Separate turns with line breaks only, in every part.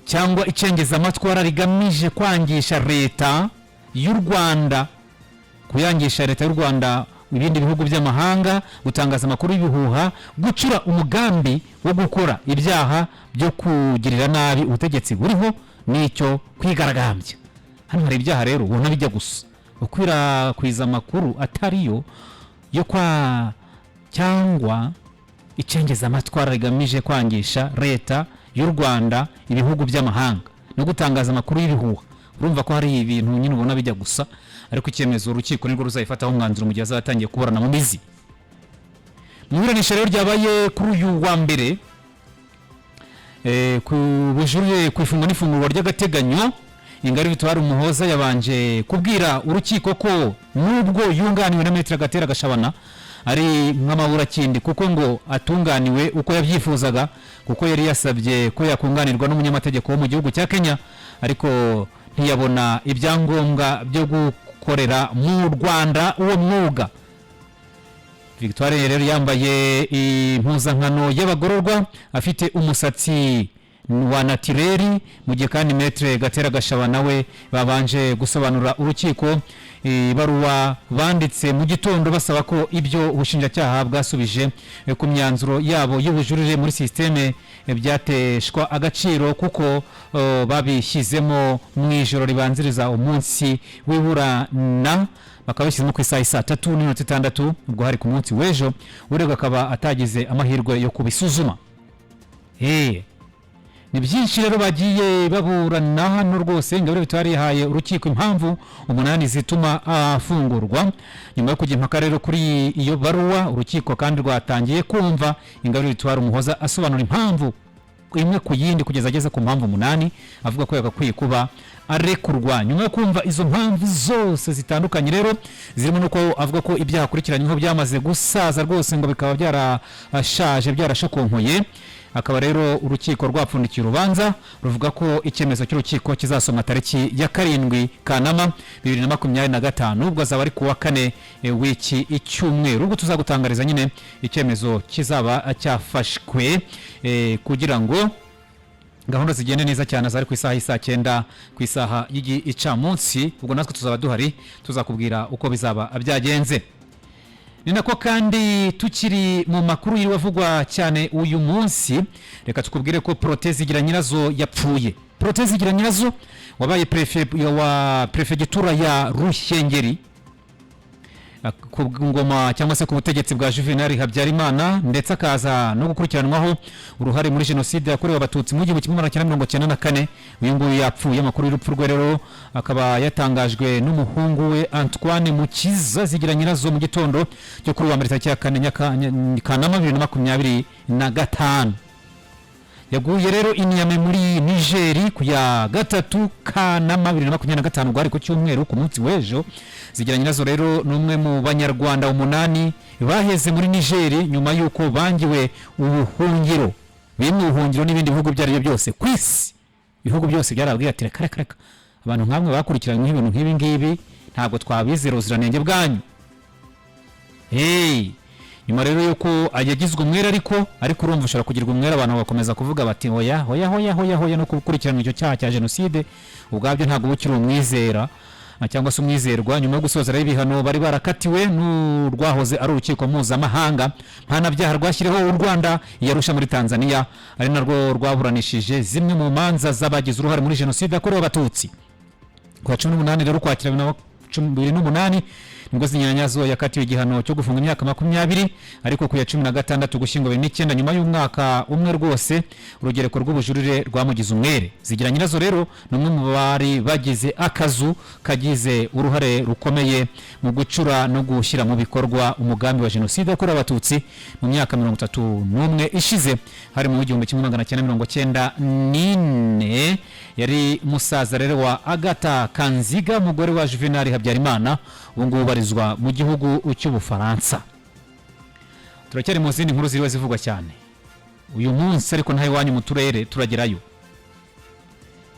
Cyangwa icengezamatwara rigamije kwangisha Leta y'u Rwanda, kuyangisha Leta y'u Rwanda ibindi bihugu by'amahanga, gutangaza amakuru y'ibihuha, gucura umugambi wo gukora ibyaha byo kugirira nabi ubutegetsi buriho n'icyo kwigaragambya. Hano hari ibyaha rero ubona bijya gusa: gukwirakwiza amakuru atariyo yo kwa cyangwa icengezamatwara rigamije kwangisha Leta y'u Rwanda ibihugu by'amahanga no gutangaza amakuru y'ibihuha. Urumva ko hari ibintu nyine ubona bijya gusa, ariko icyemezo urukiko nirwo ruzayifataho umwanzuro mu gihe azaba atangiye kuburana mu mizi. Mu iburanisha rero ryabaye kuri uyu wa mbere ku bujurire ku ifungwa n'ifungurwa ry'agateganyo, Ingabire Victoire Umuhoza yabanje kubwira urukiko ko nubwo yunganiwe na Maître Gatera Gashabana ari nk'amaburakindi, kuko ngo atunganiwe uko yabyifuzaga, kuko yari yasabye ko yakunganirwa n'umunyamategeko wo mu gihugu cya Kenya, ariko ntiyabona ibyangombwa byo gukorera mu Rwanda uwo mwuga. Victoire rero yambaye impuzankano y'abagororwa, afite umusatsi wa naturel, mu gihe kandi Maître Gatera Gashabana we babanje gusobanura urukiko ibaruwa banditse mu gitondo basaba ko ibyo ubushinjacyaha bwasubije ku myanzuro yabo y'ubujurire muri système byateshwa agaciro, kuko babishyizemo mu ijoro ribanziriza umunsi w'iburana, bakaba bashyizemo ku isaha 3:06, ubwo hari ku munsi w'ejo, uregwa akaba atagize amahirwe yo kubisuzuma. Ni byinshi rero bagiye baburana hano rwose. Ingabire Victoire yahaye urukiko impamvu umunani zituma afungurwa. Nyuma yo kujya impaka rero kuri iyo baruwa, urukiko kandi rwatangiye kumva Ingabire Victoire Umuhoza asobanura impamvu imwe ku yindi kugeza ageze ku mpamvu umunani avuga ko yagakwiye kuba arekurwa. Nyuma yo kumva izo mpamvu zose zitandukanye rero, zirimo nuko avuga ko ibyaha akurikiranyweho byamaze gusaza rwose, ngo bikaba byarashaje, byarashokonkoye, akaba rero urukiko rwapfundikiye urubanza, ruvuga ko icyemezo cy'urukiko kizasomwa tariki ya 7 Kanama 2025, ubwo azaba ari ku wa kane w'iki icyumweru. Ubwo tuzagutangariza nyine icyemezo kizaba cyafashwe kugira ngo gahunda zigende neza cyane. Azari ku isaha y'isaa 9 ku isaha y'igicamunsi, ubwo natwe tuzaba duhari, tuzakubwira uko bizaba byagenze. Ni nako kandi tukiri mu makuru yiriwe avugwa cyane uyu munsi, reka tukubwire ko Protais Zigiranyirazo yapfuye. Protais Zigiranyirazo wabaye préfet wa perefegitura ya Ruhengeri ku ngoma cyangwa se ku butegetsi bwa Juvenal Habyarimana, ndetse akaza no gukurikiranwaho uruhare muri jenoside yakorewe Abatutsi mu 1994, uyu nguyu yapfuye. Amakuru y'urupfu rwe rero akaba yatangajwe n'umuhungu we Antoine Mukiza Zigiranyirazo mu gitondo cyo kuri uwa mbere tariki ya 4 Kanama 2025. Yaguye rero i Niamey muri Nigeri ku ya 3 Kanama 2025, ubwo hari ku cyumweru, ku munsi w'ejo. Zigiranyirazo rero ni umwe mu Banyarwanda umunani baheze muri Nigeri nyuma y'uko bangiwe ubuhungiro, bimwe ubuhungiro n'ibindi bihugu ibyo ari byo byose ku isi. Ibihugu byose byarababwiye ati: "Reka, reka, reka, abantu nk'amwe bakurikiranyweho ibintu nk'ibi ngibi ntabwo twabizera ubuziranenge bwanyu." Hey. Nyuma rero yuko yagizwe umwere, ariko urumva ushobora kugirwa umwere, abantu bagakomeza kuvuga bati: "Hoya, hoya, hoya, hoya, hoya." No gukurikirana icyo cyaha cya jenoside ubwabyo ntabwo uba ukiri umwizera cyangwa se umwizerwa. Nyuma yo gusoza rero ibihano bari barakatiwe n'urwahoze ari urukiko mpuzamahanga mpanabyaha rwashyiriweho u Rwanda i Arusha muri Tanzania, ari narwo rwaburanishije zimwe mu manza z'abagize uruhare muri jenoside yakorewe Abatutsi, ku wa 18 rero Ukwakira 2008 nibwo Zigiranyirazo yakatiwe igihano cyo gufunga imyaka 20, ariko ku ya 16 Ugushyingo 2009, nyuma y'umwaka umwe rwose, urugereko rw'ubujurire rwamugize umwere. Zigiranyirazo rero ni umwe mu bari bagize akazu kagize uruhare rukomeye mu gucura no gushyira mu bikorwa umugambi wa jenoside yakorewe Abatutsi mu myaka 31 ishize, hari mu 1994. Yari musaza rero wa Agatha Kanziga, umugore wa Juvenal Habyarimana, ubu ngubu ubarizwa mu gihugu cy'Ubufaransa. Turacyari mu zindi nkuru ziriwe zivugwa cyane uyu munsi, ariko nta iwanyu mu turere turagerayo.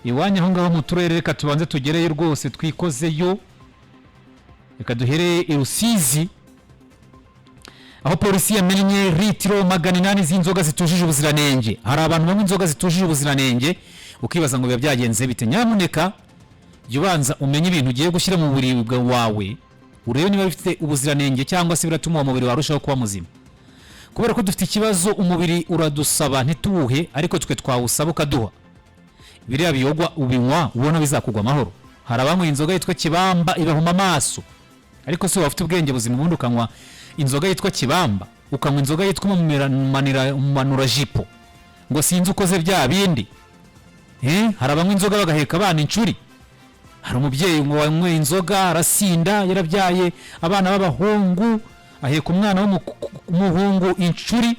Iwanyu aho ngaho mu turere reka tubanze tugereyo rwose, twikozeyo. Reka duhere i Rusizi. Aho polisi yamennye litiro 800 z'inzoga zitujuje ubuziranenge. Hari abantu banywa inzoga zitujuje ubuziranenge, ukibaza ngo biba byagenze bite? Nyamuneka jya ubanza umenye ibintu ugiye gushyira mu mubiri wawe, urebe niba bifite ubuziranenge cyangwa se biratuma uwo mubiri warushaho kuba muzima, kubera ko dufite ikibazo: umubiri uradusaba ntituwuhe, ariko twe twawusaba ukaduha. Biriya biyogwa ubinywa ubona bizakugwa amahoro? Hari abanywa inzoga yitwa Kibamba ibahuma amaso, ariko si waba ufite ubwenge buzima ubundi ukanywa inzoga yitwa Kibamba, ukanywa inzoga yitwa Umumanurajipo, ngo sinzi ukoze bya bindi? Hari abanywa inzoga bagaheka abana incuri. Hari umubyeyi ngo wanyweye inzoga arasinda, yarabyaye abana b'abahungu, aheka umwana w'umuhungu incuri,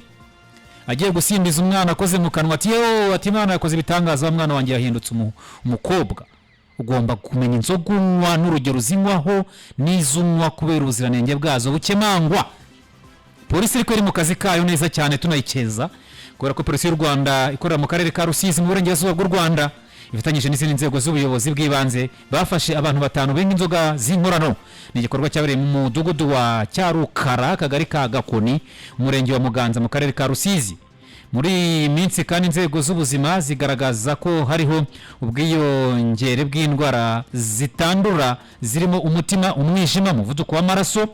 agiye gusimbiza umwana akoze mu kanwa ati: "Yewe," ati, "Imana yakoze ibitangaza, wa mwana wanjye yahindutse umukobwa." Ugomba kumenya inzoga unywa n'urugero uzinywaho, n'izo unywa kubera ubuziranenge bwazo bukemangwa. Polisi ariko iri mu kazi kayo neza cyane, tunayikeza, kubera ko Polisi y'u Rwanda ikorera mu karere ka Rusizi mu burengerazuba bw'u Rwanda ifatanyije n'izindi nzego z'ubuyobozi bw'ibanze bafashe abantu batanu benga inzoga z'inkorano. Ni igikorwa cyabereye mu mudugudu wa Cyarukara, akagari ka Gakoni, umurenge wa Muganza, mu karere ka Rusizi. Muri iyi minsi kandi inzego z'ubuzima zigaragaza ko hariho ubwiyongere bw'indwara zitandura zirimo umutima, umwijima, umuvuduko w'amaraso.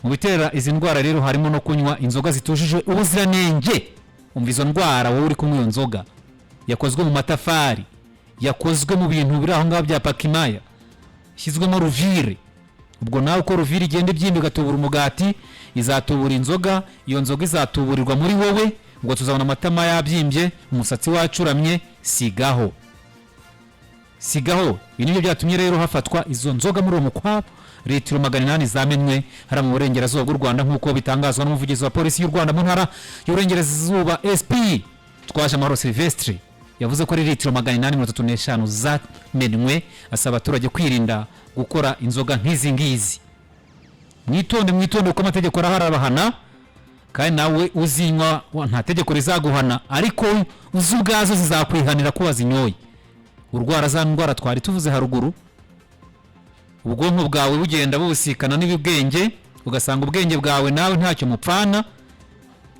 Mu bitera izi ndwara rero harimo no kunywa inzoga zitujuje ubuziranenge. Umva izo ndwara, wowe uri kunywa iyo nzoga yakozwe mu matafari, yakozwe mu bintu biri aho ngaho bya pakimaya, ishyizwemo levure. Ubwo nawe uko levure igenda ibyimba igatubura umugati, izatubura inzoga. Iyo nzoga izatuburirwa muri wowe, ubwo tuzabona amatama yabyimbye, umusatsi wacuramye. Sigaho, sigaho! Ibi nibyo byatumye rero hafatwa izo nzoga muri uwo mukwabo. Litiro 800 zamenywe hariya mu burengerazuba bw'u Rwanda, nk'uko bitangazwa n'umuvugizi wa Polisi y'u Rwanda mu ntara y'Uburengerazuba, SP Twajamahoro Sylvestre. Yavuze ko ari litiro 835 zamenywe, asaba abaturage kwirinda gukora inzoga nk'izi ngizi. Mwitonde, mwitonde, kuko amategeko arahari arabahana, kandi nawe uzinywa nta tegeko rizaguhana, ariko uzi ubwazo zizakwihanira ko wazinyoye, urwara za ndwara twari tuvuze haruguru, ubwonko bwawe bugenda bubusikana n'ibibwenge, ugasanga ubwenge bwawe nawe ntacyo mupfana.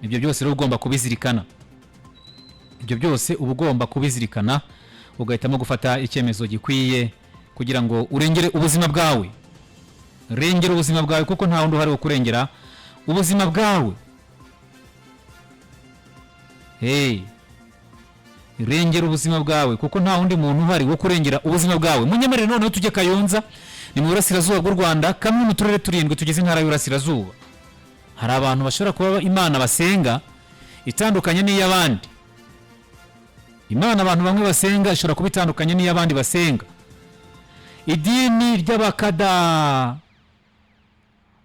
Ibyo byose rero ugomba kubizirikana, ibyo byose uba ugomba kubizirikana, ugahitamo gufata icyemezo gikwiye kugira ngo urengere ubuzima bwawe. Rengera ubuzima bwawe, kuko nta wundi uhari wo kurengera ubuzima bwawe. Hey, rengera ubuzima bwawe, kuko nta wundi muntu uhari wo kurengera ubuzima bwawe. Munyemerere noneho tujye Kayonza, ni mu burasirazuba bw'u Rwanda, kamwe mu turere turindwi tugize intara y'Uburasirazuba. Hari abantu bashobora kuba Imana basenga itandukanye n'iy'abandi. Imana abantu bamwe basenga ishobora kuba itandukanye n'iy'abandi basenga. Idini ry'abakada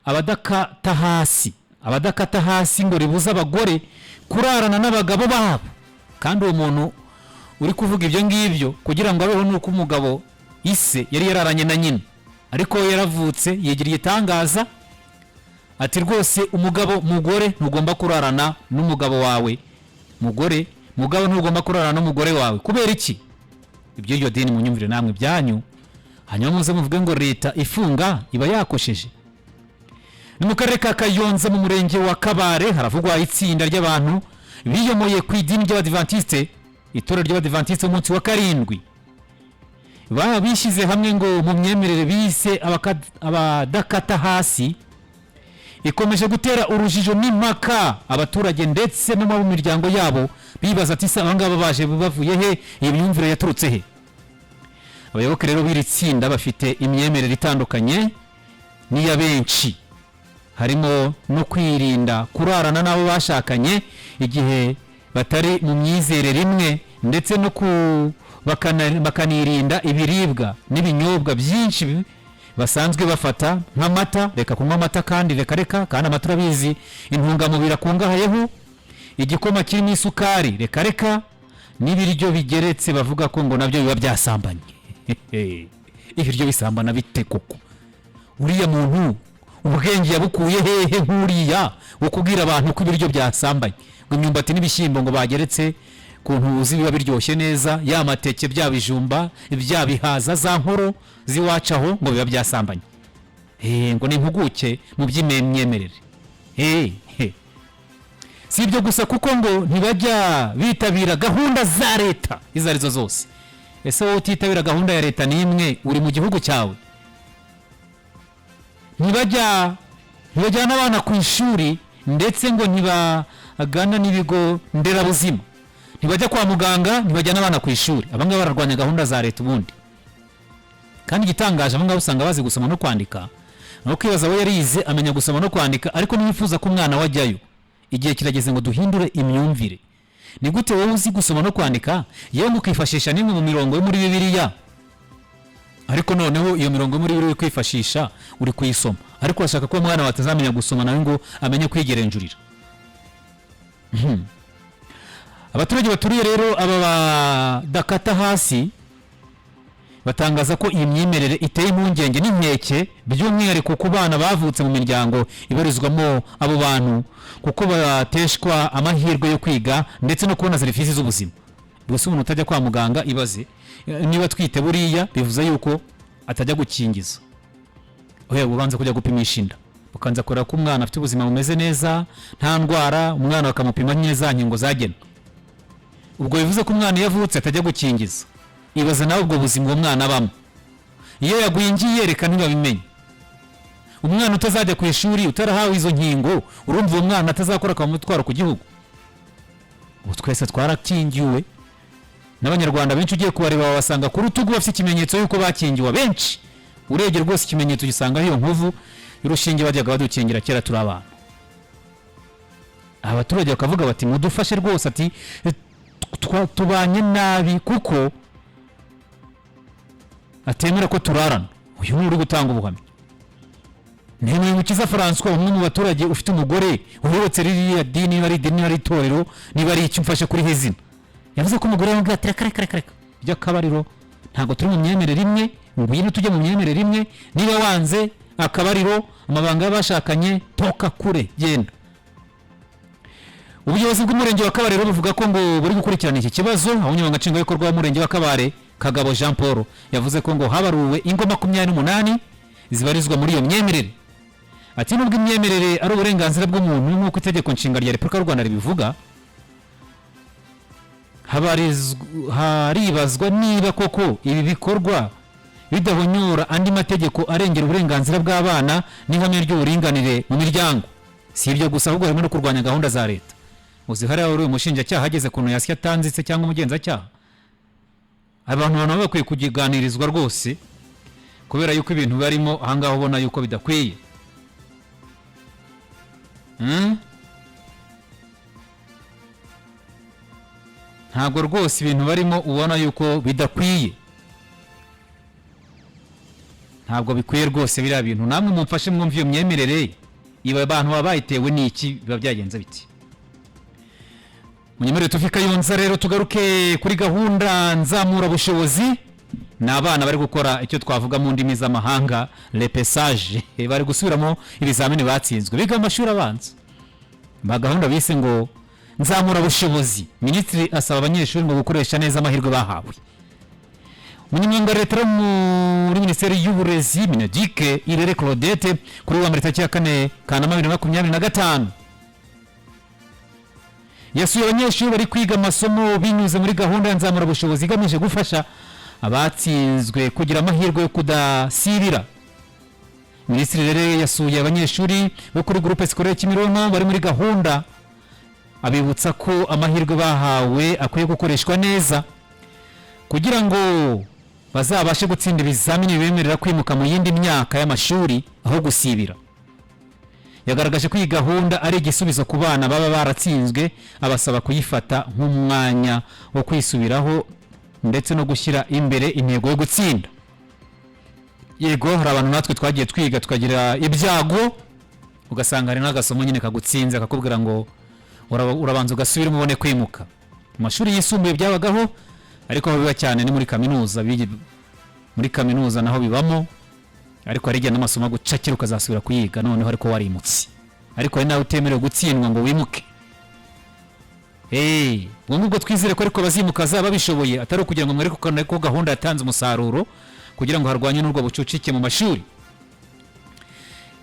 abadakata hasi, abadakata hasi, ngo ribuza abagore kurarana n'abagabo babo. Kandi uwo muntu uri kuvuga ibyo ngibyo, kugira ngo abeho nuko umugabo ise yari yararanye na nyina, ariko we yaravutse yigira igitangaza, ati: "Rwose umugabo, mugore ntugomba kurarana n'umugabo wawe, mugore, mugabo ntugomba kurarana n'umugore wawe." Kubera iki? Iby'iryo dini munyumvire namwe ibyanyu, hanyuma muze muvuge ngo leta ifunga iba yakosheje. Ni mu karere ka Kayonza, mu murenge wa Kabare, haravugwa itsinda ry'abantu biyomoye ku idini ry'Abadivantisite, itorero ry'Abadivantisite umunsi wa karindwi. Baba bishyize hamwe ngo mu myemerere bise abadakata hasi, ikomeje gutera urujijo n'impaka abaturage ndetse no mu miryango yabo, bibaza ati: "Se abangaba baje bavuye he? Iyi myumvire yaturutse he?" Abayoboke rero b'iri tsinda bafite imyemerere itandukanye n'iya benshi, harimo no kwirinda kurarana n'abo bashakanye igihe batari mu myizerere imwe, ndetse no ku bakanirinda ibiribwa n'ibinyobwa byinshi basanzwe bafata nk'amata. Reka kunywa amata kandi, reka reka, kandi amata urabizi intungamubiri akungahayeho. Igikoma kirimo isukari, reka reka, n'ibiryo bigeretse bavuga ko ngo nabyo biba byasambanye. Ibiryo bisambana bite koko? Uriya muntu ubwenge yabukuye hehe nk'uriya wo kubwira abantu ko ibiryo byasambanye, ngo imyumbati n'ibishyimbo ngo bageretse ku ntuzi biba biryoshye neza, ya mateke, bya bijumba, bya bihaza, za nkoro z'iwacu aho, ngo biba byasambanye? Ngo ni impuguke mu by'imyemerere. Si ibyo gusa, kuko ngo ntibajya bitabira gahunda za leta izo arizo zose. Ese wowe utitabira gahunda ya leta n'imwe, uri mu gihugu cyawe? Ntibajyana abana ku ishuri, ndetse ngo ntibagana n'ibigo nderabuzima, ntibajya kwa muganga, ntibajyana abana ku ishuri. Abangaba bararwanya gahunda za leta ubundi. Kandi igitangaje, abangaba usanga bazi gusoma no kwandika. Ni kwibaza, we yarize, amenya gusoma no kwandika, ariko ntiyifuza ko umwana we ajyayo. Igihe kirageze ngo duhindure imyumvire. Ni gute wowe uzi gusoma no kwandika, yewe ngo ukifashisha n'imwe mu mirongo yo muri Bibiliya, ariko noneho iyo mirongo yo muri Bibiliya uri kwifashisha, uri kuyisoma, ariko urashaka ko umwana wawe atazamenya gusoma nawe ngo amenye kwigerenjurira? Abaturage baturiye rero aba badakata hasi batangaza ko iyi myemerere iteye impungenge n'inkeke, by'umwihariko ku bana bavutse mu miryango ibarizwamo abo bantu, kuko bateshwa amahirwe yo kwiga ndetse no kubona serivisi z'ubuzima. Gusa umuntu utajya kwa muganga, ibaze niba twite buriya bivuze yuko atajya gukingiza. Oya, ubanza kujya gupimisha inda, bakanza kureba ko umwana afite ubuzima bumeze neza, nta ndwara, umwana bakamupima nyine za nkingo zagenwe. Ubwo bivuze ko umwana iyo avutse atajya gukingiza. Ibaze nawe ubwo buzima uwo mwana abamo. Iyo yagwingiye, reka ntibabimenye. Umwana utazajya ku ishuri, utarahawe izo nkingo, urumva uwo mwana atazakora akaba umutwaro ku gihugu? Ubu twese twarakingiwe, n'Abanyarwanda benshi ugiye kubareba babasanga ku rutugu bafite ikimenyetso y'uko bakingiwe. Abenshi urebye rwose ikimenyetso gisangaho iyo nkovu y'urushinge bajyaga badukingira kera turi abana. Abaturage bakavuga bati: "Mudufashe rwose," ati "tubanye nabi kuko atemera ko turarana." Uyu ni uri gutanga ubuhamya. Mukiza Francois, umwe mu baturage ufite umugore uyobotse ririya dini, niba ari idini, niba ari itorero, niba ari icyo, umfashe kuriho izina, yavuze ko umugore yamubwiye ati: "Reka, reka, reka, reka, by'akabariro ntabwo turi mu myemerere imwe. Ngwino tujye mu myemerere imwe. Niba wanze akabariro, amabanga y'abashakanye, toka kure, genda." Ubuyobozi bw'umurenge wa Kabare rero buvuga ko ngo buri gukurikirana iki kibazo, aho umunyamabanga nshingwabikorwa w'umurenge wa Kabare, Kagabo Jean Paul, yavuze ko ngo habaruwe ingo 28 zibarizwa muri iyo myemerere. Ati: "Nubwo imyemerere ari uburenganzira bw'umuntu nk'uko Itegeko Nshinga rya Repubulika y'u Rwanda ribivuga, haribazwa niba koko ibi bikorwa bidahonyora andi mategeko arengera uburenganzira bw'abana n'ihame ry'uburinganire mu miryango. Si ibyo gusa, ahubwo harimo no kurwanya gahunda za leta." Uzi hariya uri umushinjacyaha ageze kuntu yasya atanzitse, cyangwa umugenzacyaha, abantu baba bakwiye kuganirizwa rwose, kubera yuko ibintu barimo ahangaha ubona yuko bidakwiye. Ntabwo rwose ibintu barimo ubona yuko bidakwiye, ntabwo bikwiye rwose biriya bintu. Namwe mumfashe mwumve iyo myemerere iba, abantu baba bayitewe n'iki? Biba byagenze biti? Munyemerere tuve i Kayonza rero, tugaruke kuri gahunda nzamurabushobozi. Ni abana bari gukora icyo twavuga mu ndimi z'amahanga repêchage, bari gusubiramo ibizamini batsinzwe, biga mu mashuri abanza, ba gahunda bise ngo nzamurabushobozi. Minisitiri asaba abanyeshuri ngo gukoresha neza amahirwe bahawe. Umunyamabanga wa Leta muri Minisiteri y'Uburezi, MINEDUC, Irere Claudette, kuri wa mbere tariki ya 4 Kanama 2025 yasuye abanyeshuri bari kwiga amasomo binyuze muri gahunda ya nzamurabushobozi igamije gufasha abatsinzwe kugira amahirwe yo kudasibira. Minisitiri rero yasuye abanyeshuri bo kuri Groupe Scolaire Kimironko bari muri gahunda, abibutsa ko amahirwe bahawe akwiye gukoreshwa neza kugira ngo bazabashe gutsinda ibizamini bibemerera kwimuka mu yindi myaka y'amashuri aho gusibira. Yagaragaje ko iyi gahunda ari igisubizo ku bana baba baratsinzwe, abasaba kuyifata nk'umwanya wo kwisubiraho ndetse no gushyira imbere intego yo gutsinda. Yego, hari abantu natwe twagiye twiga tukagira ibyago, ugasanga hari n'agasomo nyine kagutsinze, kakubwira ngo urabanza ugasubiramo ubone kwimuka. Mu mashuri yisumbuye byabagaho, ariko aho biba cyane ni muri kaminuza. Muri kaminuza naho bibamo, ariko hari igihe n'amasomo agucakira ukazasubira kuyiga noneho ariko warimutse. Ariko hari nawe utemerewe gutsindwa ngo wimuke. Hey, ubwo ngubwo twizere ko ariko bazimuka bazaba babishoboye, atari ukugira ngo mwereke ko gahunda yatanze umusaruro kugira ngo harwanywe n'ubwo bucucike mu mashuri.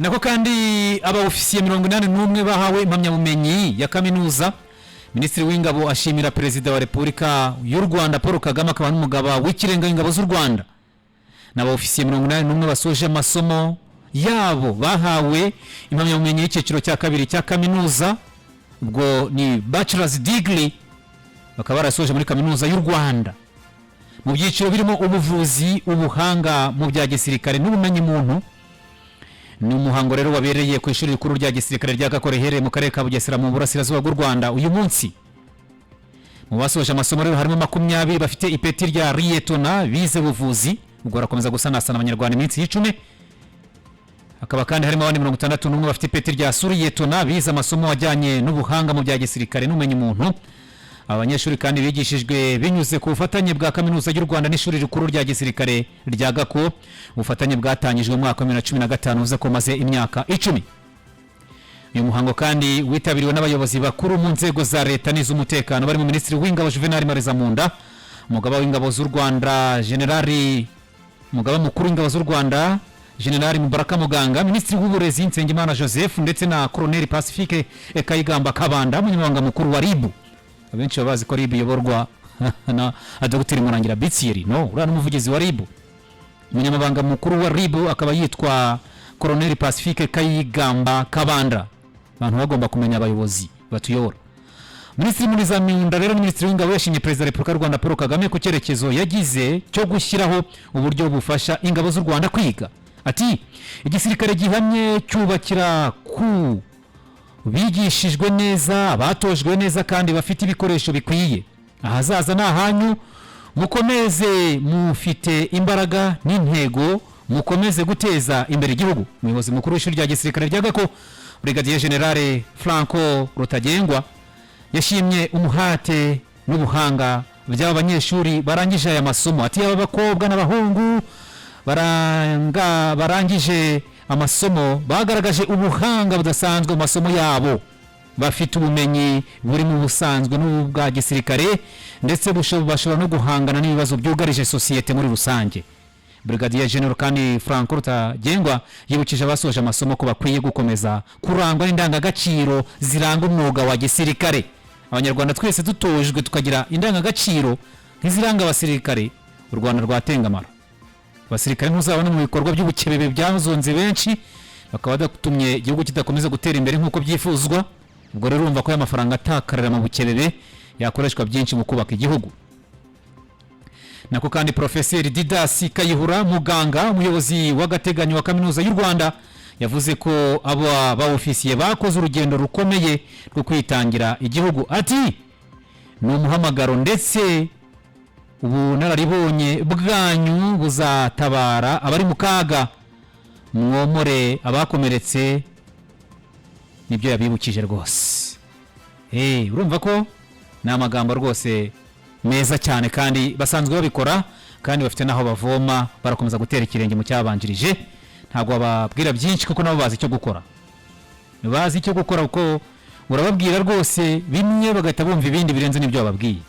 Nako kandi aba ofisiye 81 bahawe impamyabumenyi ya kaminuza. Minisitiri w'Ingabo ashimira Perezida wa Repubulika y'u Rwanda Paul Kagame, akaba n'Umugaba w'Ikirenga w'Ingabo z'u Rwanda. N'aba ofisiye 81 basoje amasomo yabo bahawe impamyabumenyi y'icyiciro cya kabiri cya kaminuza, ubwo ni bachelor's degree, bakaba barasoje muri Kaminuza y'u Rwanda mu byiciro birimo ubuvuzi, ubuhanga mu bya gisirikare n'ubumenyi muntu. Ni umuhango rero wabereye ku ishuri rikuru rya gisirikare rya Gako, riherereye mu karere ka Bugesera mu burasirazuba bw'u Rwanda uyu munsi. Mu basoje amasomo rero harimo 20 bafite ipeti rya liyetona bize ubuvuzi, ubwo barakomeza gusanasana Abanyarwanda iminsi y'icumi. Hakaba kandi harimo abandi 61 bafite ipeti rya suriyetona bize amasomo ajyanye n'ubuhanga mu bya gisirikare n'ubumenyi muntu. Aba banyeshuri kandi bigishijwe binyuze ku bufatanye bwa Kaminuza y'u Rwanda n'ishuri rikuru rya gisirikare rya Gako, ubufatanye bwatangijwe mu mwaka wa 2015, uvuze ko bumaze imyaka 10. Uyu muhango kandi witabiriwe n'abayobozi bakuru mu nzego za leta n'iz'umutekano, barimo Minisitiri w'Ingabo Juvenal Marizamunda, Umugaba w'Ingabo z'u Rwanda Generali, Umugaba Mukuru w'Ingabo z'u Rwanda Generali Mubaraka Muganga, Minisitiri w'Uburezi Nsengimana Joseph, ndetse na Koloneli Pacifique Kayigamba Kabanda, Umunyamabanga Mukuru wa RIB. Abenshi baba bazi ko RIB iyoborwa na Dr Murangira Bitsiri. No uriya n'umuvugizi wa RIB. Umunyamabanga Mukuru wa RIB akaba yitwa Koloneli Pacifique Kayigamba Kabanda. Abantu bagomba kumenya abayobozi batuyobora. Minisitiri Murizamunda rero ni Minisitiri w'Ingabo, yashimye Perezida wa Repubulika y'u Rwanda Paul Kagame ku cyerekezo yagize cyo gushyiraho uburyo bufasha ingabo z'u Rwanda kwiga. Ati: "Igisirikare gihamye cyubakira ku bigishijwe neza, batojwe neza kandi bafite ibikoresho bikwiye. Ahazaza ni ahanyu, mukomeze, mufite imbaraga n'intego, mukomeze guteza imbere igihugu." Umuyobozi mukuru w'ishuri rya gisirikare rya Gako, Brigadier General Franco Rutagengwa, yashimye umuhate n'ubuhanga by'aba banyeshuri barangije aya masomo. Ati: "Aba bakobwa n'abahungu barangije amasomo bagaragaje ubuhanga budasanzwe mu masomo yabo. Bafite ubumenyi buri mu busanzwe n'ubwa gisirikare, ndetse bashobora no guhangana n'ibibazo byugarije sosiyete muri rusange." Brigadier General kandi Franco Rutagengwa yibukije abasoje amasomo ko bakwiye gukomeza kurangwa n'indangagaciro ziranga umwuga wa gisirikare. Abanyarwanda twese dutojwe tukagira indangagaciro nk'iziranga abasirikare, u Rwanda rwatengamara. Abasirikare ntuzabona mu bikorwa by'ubukebebe byazonze benshi, bakaba badatumye igihugu kidakomeza gutera imbere nk'uko byifuzwa. Ubwo rero urumva ko aya mafaranga atakarira mu bukebebe yakoreshwa byinshi mu kubaka igihugu. Nako kandi Porofeseri Didasi Kayihura, muganga, umuyobozi w'agateganyo wa Kaminuza y'u Rwanda, yavuze ko aba ba ofisiye bakoze urugendo rukomeye rwo kwitangira igihugu. Ati: "Ni umuhamagaro ndetse ubunararibonye bwanyu buzatabara abari mu kaga, mwomore abakomeretse." Nibyo yabibukije rwose. Urumva ko ni amagambo rwose meza cyane, kandi basanzwe babikora kandi bafite n'aho bavoma. Barakomeza gutera ikirenge mu cyabanjirije. Ntabwo bababwira byinshi kuko nabo bazi icyo gukora, bazi icyo gukora, kuko urababwira rwose bimwe bagahita bumva ibindi birenze n'ibyo bababwiye.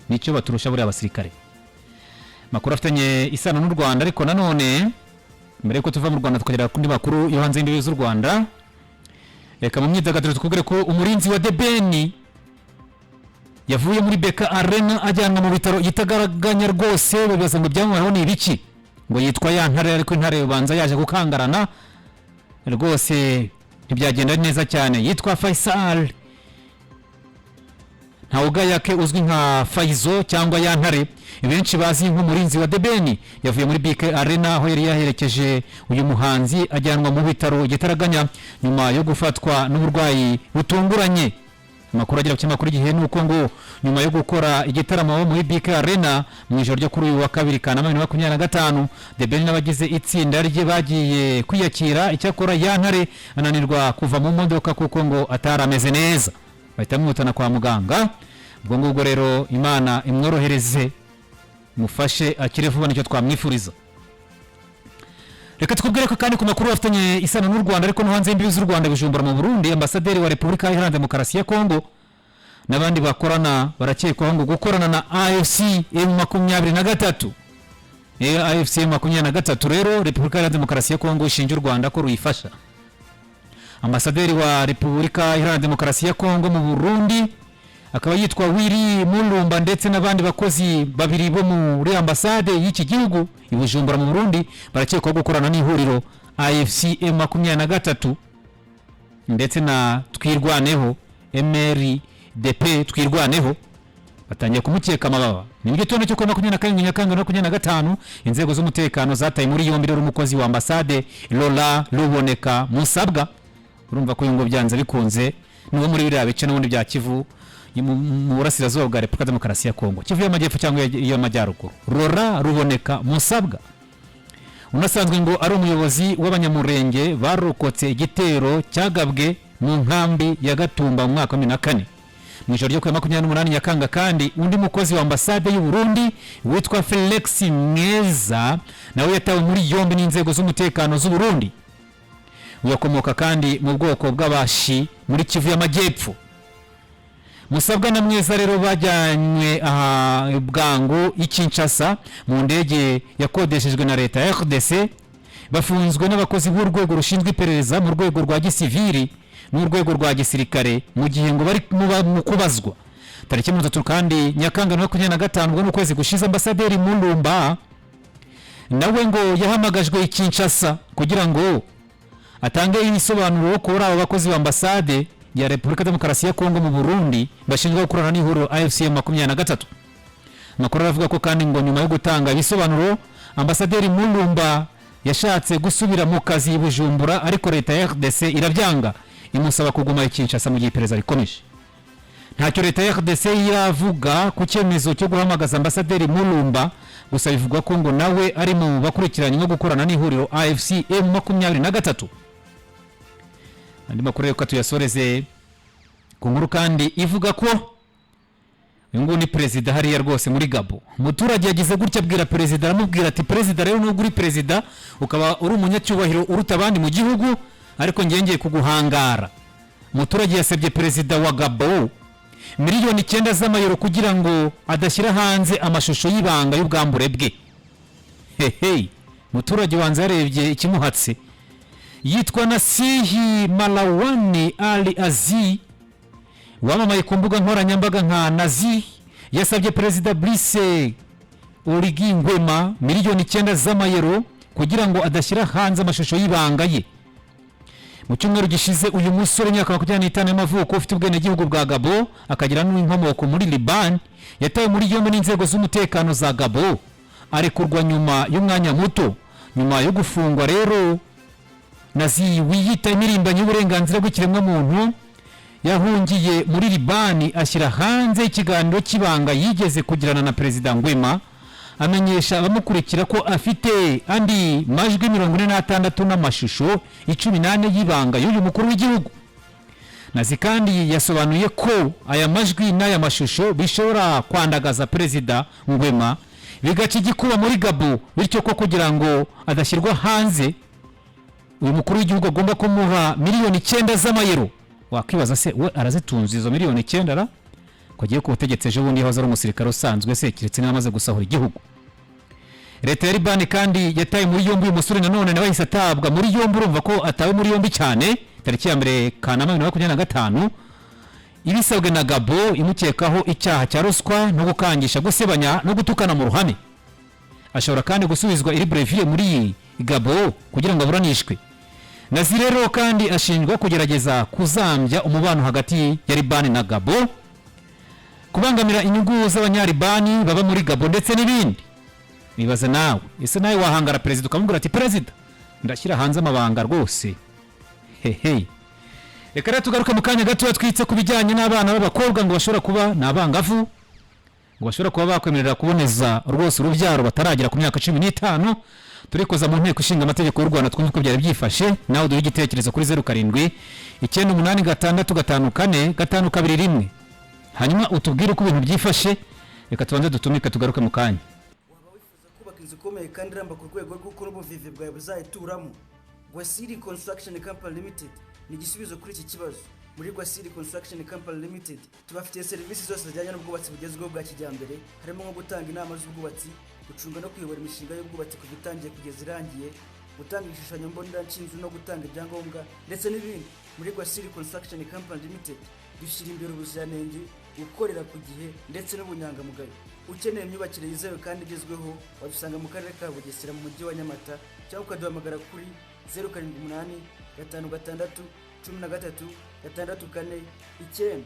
Nicyo baturusha buriya abasirikare. Makuru afitanye isano n'u Rwanda, ariko nanone mbere yuko tuva mu Rwanda tukagera ku ndi makuru yo hanze y'imbibi z'u Rwanda, reka mu myidagaduro tukubwire ko umurinzi wa The Ben yavuye muri BK Arena ajyanwa mu bitaro itagaraganya rwose. Babaza ngo ibyamubayeho ni ibiki? Ngo yitwa ya ntare, ariko intare ubanza yaje gukangarana rwose, ntibyagenda neza cyane. Yitwa Faisal Ntawugayake, uzwi nka Faizo cyangwa ya ntare benshi bazi nk'umurinzi wa The Ben, yavuye muri BK Arena aho yari yaherekeje uyu muhanzi, ajyanwa mu bitaro igitaraganya nyuma yo gufatwa n'uburwayi butunguranye. Amakuru agera ku kinyamakuru Igihe ni uko ngo nyuma yo gukora igitaramo muri BK Arena mu ijoro ryo kuri uyu wa kabiri Kanama 2025, The Ben n'abagize itsinda rye bagiye kwiyakira. Icyakora ya ntare ananirwa kuva mu modoka kuko ngo atari ameze neza, bahita bamwihutana kwa muganga. Ubwo ngubwo rero Imana imworohereze, mufashe akire vuba, nicyo twamwifuriza. Reka tukubwire ko kandi ku makuru afitanye isano n'u Rwanda ariko no hanze y'imbibi z'u Rwanda, Bujumbura mu Burundi, ambasaderi wa Repubulika Iharanira Demokarasi ya Kongo n'abandi bakorana barakekwaho ngo gukorana na AFC M23. AFC M23 rero, Repubulika Iharanira Demokarasi ya Kongo ishinja u Rwanda ko ruyifasha. Ambasaderi wa Repubulika Iharanira Demokarasi ya Kongo mu Burundi akaba yitwa Willy Mulumba, ndetse n'abandi bakozi babiri bo muri ambasade y'iki gihugu i Bujumbura mu Burundi, barakekwaho gukorana n'ihuriro AFC M23 ndetse na Twirwaneho, MRDP Twirwaneho. Batangiye kumukeka amababa. Ni mu gitondo cyo kuwa 27 Nyakanga 25, inzego z'umutekano zataye muri yombi rero umukozi wa ambasade Lola Ruboneka Musabwa. Urumva ko uyu ngo byanze bikunze ni uwo muri biriya bice n'ubundi bya Kivu mu burasirazuba bwa Repubulika Demokarasi ya Kongo, Kivu y'Amajyepfo cyangwa iy'Amajyaruguru. Rora Ruboneka Musabwa unasanzwe ngo ari umuyobozi w'Abanyamurenge barokotse igitero cyagabwe mu nkambi ya Gatumba mu mwaka wa 2004. Mu ijoro ryo kuwa 28 Nyakanga kandi, undi mukozi wa ambasade y'u Burundi witwa Felix Mweza nawe yatawe muri yombi n'inzego z'umutekano z'u Burundi. Uyu akomoka kandi mu bwoko bw'Abashi muri Kivu y'Amajyepfo. Musabwa na Mweza rero bajyanywe aha bwangu i Kinshasa mu ndege yakodeshejwe na leta ya RDC. Bafunzwe n'abakozi b'urwego rushinzwe iperereza mu rwego rwa gisivili n'urwego rwa gisirikare, mu gihe ngo bari mu kubazwa. Tariki 30 kandi Nyakanga 25, ubwo ni ukwezi gushize, ambasaderi Mulumba nawe ngo yahamagajwe i Kinshasa kugira ngo atange ibisobanuro kuri abo bakozi ba ambasade ya Repubulika Demokarasi ya Kongo mu Burundi bashinzwe gukorana n'ihuriro AFC M23. Amakuru aravuga ko kandi ngo nyuma yo gutanga ibisobanuro, ambasaderi Mulumba yashatse gusubira mu kazi i Bujumbura, ariko leta ya RDC irabyanga, imusaba kuguma i Kinshasa mu gihe iperereza rikomeje. Ntacyo leta ya RDC iravuga ku cyemezo cyo guhamagaza ambasaderi Mulumba, gusa bivugwa ko ngo nawe ari mu bakurikiranywe gukorana n'ihuriro AFC M23. Andi makuru reka tuyasoreze ku nkuru kandi ivuga ko uyu nguyu ni perezida hariya rwose muri Gabo. Umuturage yagize gutya abwira perezida, aramubwira ati: "Perezida rero, nubwo uri perezida ukaba uri umunyacyubahiro uruta abandi mu gihugu, ariko ngiye ngiye kuguhangara." Umuturage yasabye perezida wa Gabo miliyoni 9 z'amayero kugira ngo adashyira hanze amashusho y'ibanga y'ubwambure bwe. Hehe, umuturage wanze yarebye ikimuhatse. Yitwa Nasihi Malawani Ali Azi, wamamaye ku mbuga nkoranyambaga nka Nazi. Yasabye perezida Brice Oligui Nguema miliyoni 9 z'amayero kugira ngo adashyira hanze amashusho y'ibanga ye. Mu cyumweru gishize, uyu musore w'imyaka 25 y'amavuko, ufite ubwenegihugu bwa Gabo akagira n'inkomoko muri Liban, yatawe muri yombi n'inzego z'umutekano za Gabo, arekurwa nyuma y'umwanya muto. Nyuma yo gufungwa rero, Nazi wiyita impirimbanyi y'uburenganzira bw'ikiremwamuntu yahungiye muri Libani, ashyira hanze ikiganiro cy'ibanga yigeze kugirana na perezida Nguema, amenyesha abamukurikira ko afite andi majwi 46 n'amashusho 14 y'ibanga y'uyu mukuru w'igihugu. Nazi kandi yasobanuye ko aya majwi n'aya mashusho bishobora kwandagaza perezida Nguema, bigaca igikuba muri Gabo, bityo ko kugira ngo adashyirwa hanze uyu mukuru w'igihugu agomba kumuha miliyoni 9 z'amayero. Wakwibaza se we arazitunze izo miliyoni 9 ra, ko agiye ku butegetsi ejo bundi yahoze ari umusirikare usanzwe se, keretse niba amaze gusahura igihugu? Leta ya Libani kandi yataye muri yombi uyu musore nanone, nawe yahise atabwa muri yombi. Urumva ko atawe muri yombi cyane tariki ya 1 Kanama 2025, ibisabwe na Gabo, imukekaho icyaha cya ruswa no gukangisha gusebanya no gutukana mu ruhame. Ashobora kandi gusubizwa i Libreville muri Gabo kugira ngo aburanishwe. Nazi rero kandi ashinjwa kugerageza kuzambya umubano hagati ya Libani na Gabo, kubangamira inyungu z'Abanyalibani baba muri Gabo ndetse n'ibindi. Nibaza nawe, ese nawe wahangara perezida ukamubwira ati: "Perezida, ndashyira hanze amabanga rwose"? Hehe, reka rero tugaruke mu kanya gato twitse ku bijyanye n'abana b'abakobwa ngo bashobora kuba ni abangavu, ngo bashobora kuba bakwemerera kuboneza rwose urubyaro bataragera ku myaka 15. Turikoza mu Nteko Ishinga Amategeko y'u Rwanda, twumve uko byari byifashe. Nawe duhe igitekerezo kuri 0798654521, hanyuma utubwire uko ibintu byifashe. Reka tubanze dutumike, tugaruke mu kanya.
Waba wifuza kubaka inzu ikomeye kandi iramba ku rwego rw'uko n'ubuvivi bwawe buzayituramo? Gwasiri Construction Company Limited ni igisubizo kuri iki kibazo. Muri Gwasiri Construction Company Limited tubafitiye serivisi zose zijyanye n'ubwubatsi bugezweho bwa kijyambere, harimo nko gutanga inama z'ubwubatsi, gucunga no kuyobora imishinga y'ubwubatsi kuva itangiye kugeza irangiye. Gutanga igishushanyo mbonera cy'inzu no gutanga ibyangombwa ndetse n'ibindi. Muri Gwasiri Construction Company Limited dushyira imbere ubuziranenge, gukorera ku gihe ndetse n'ubunyangamugayo. Ukeneye imyubakire yizewe kandi igezweho, wadusanga mu karere ka Bugesera, mu mujyi wa Nyamata, cyangwa ukaduhamagara kuri 0785 613 649.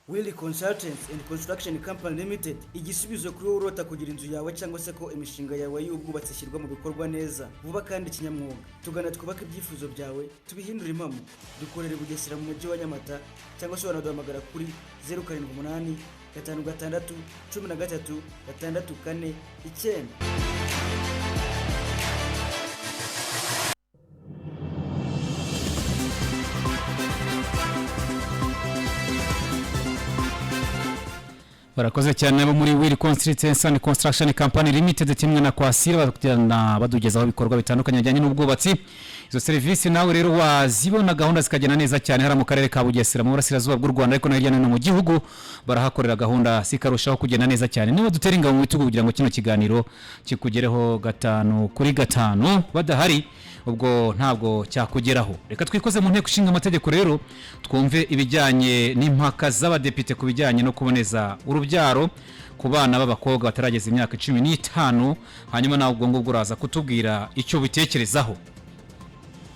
Willy Consultants and Construction Company Limited, igisubizo kuri wowe urota kugira inzu yawe cyangwa se ko imishinga yawe y'ubwubatsi ishyirwa mu bikorwa neza, vuba kandi kinyamwuga. Tugana twubake ibyifuzo byawe tubihindure impamo. Dukorera i Bugesera mu mujyi wa Nyamata, cyangwa se wanaduhamagara kuri 0785 613 649.
Barakoze cyane abo muri Will Consultants and Construction Company Limited kimwe na Kwasira, bakugirana badugezaho ibikorwa bitandukanye bijyanye n'ubwubatsi. Izo serivisi nawe rero wazibona, gahunda zikagenda neza cyane hariya mu karere ka Bugesera, mu burasirazuba bw'u Rwanda, ariko no hirya no hino mu gihugu barahakorera, gahunda zikarushaho kugenda neza cyane. Niba dutera ingabo mu bitugu kugira ngo kino kiganiro kikugereho gatanu kuri gatanu, badahari ubwo ntabwo cyakugeraho. Reka twikoze mu nteko ishinga amategeko rero, twumve ibijyanye n'impaka z'abadepite ku bijyanye no kuboneza urubyaro ku bana b'abakobwa batarageza imyaka 15, hanyuma nawe ubwo ngubwo uraza kutubwira icyo ubitekerezaho.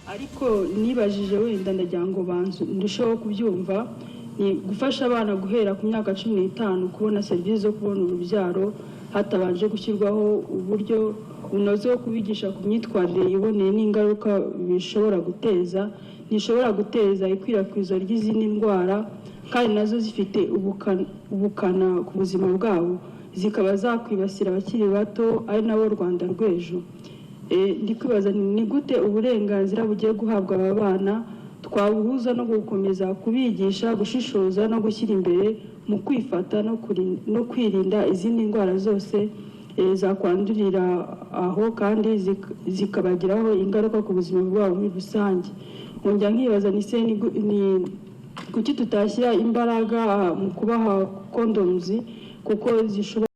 Ariko nibajije, wenda ndagira ngo banzu ndusheho kubyumva, ni gufasha abana guhera ku myaka 15 kubona serivisi zo kubona urubyaro hatabanje gushyirwaho uburyo bunoze wo kubigisha ku myitwarire iboneye n'ingaruka bishobora guteza, ntishobora guteza ikwirakwizwa ry'izindi ndwara kandi nazo zifite ubukana ku buzima bwabo, zikaba zakwibasira abakiri bato ari nabo Rwanda rw'ejo? Ndi kwibaza ni gute uburenganzira bugiye guhabwa aba bana twabuhuza no gukomeza kubigisha gushishoza no gushyira imbere mu kwifata no kwirinda izindi ndwara zose zakwandurira aho kandi zikabagiraho ingaruka ku buzima bwabo muri rusange. Nkongera nkibaza ni se ni kuki tutashyira imbaraga mu kubaha condoms kuko zishobora